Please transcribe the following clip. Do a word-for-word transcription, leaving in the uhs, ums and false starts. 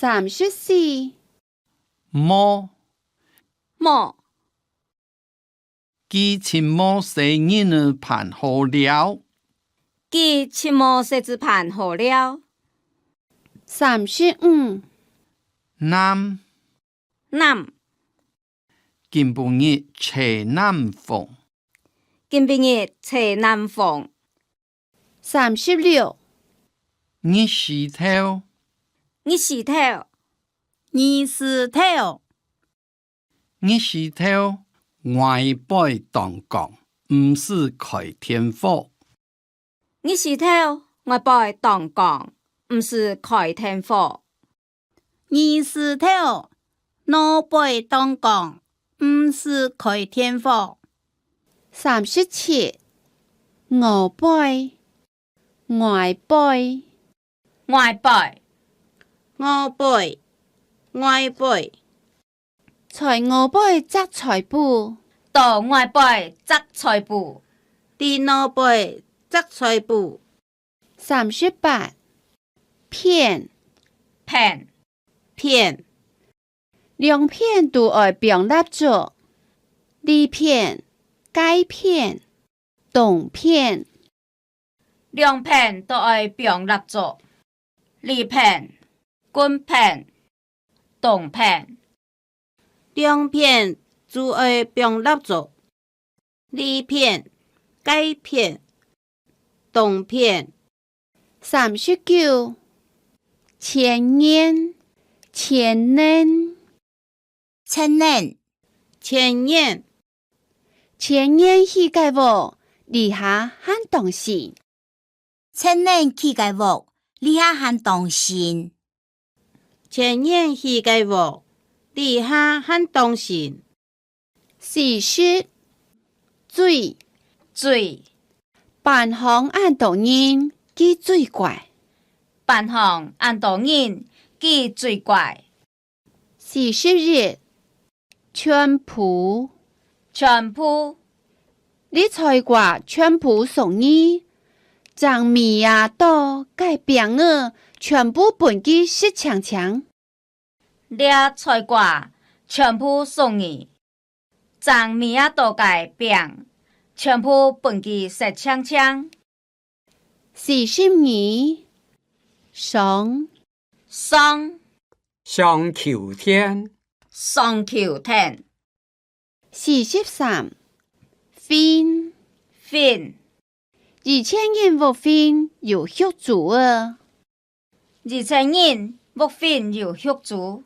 三十四，無。無。佢盡無細人仔伴好尞。佢盡無細子伴好尞。三十五，南。南。今晡日吹南風。今晡日吹南風。 三十六，日時頭。日時頭。日時頭。日時頭，外背當光，毋使開電火。日時頭，外背當光，毋使開電火。 日時頭，外背當光，毋使開電火。三十七，外背，外背。外背。外背，外背。在外背摘菜脯。到外背摘菜脯。在外背摘菜脯。 三十八，片。片。片。兩片都愛放蠟燭，這片、該片、當片。兩片都愛放蠟燭，這片、該片、當片。兩片都愛放蠟燭， 這片、該片、當片。三十九，前年，前年。前年。前年。前年起个屋，這下還當新。 前年起个屋，這下還當新。前年起个屋，這下還當新。四十，水。水。班項恁多人，佢最乖。班項恁多人，佢最乖。 四十一，全部。全部。這菜瓜全部送你，正尾仔到个餅仔全部分佢食淨淨。這菜瓜全部送你，正尾仔到个餅全部分佢食淨淨。四十二，霜。 霜。霜球天。霜球天。四十三，fin。fin。以前人屋fin有畜豬仔。以前人屋fin有畜豬。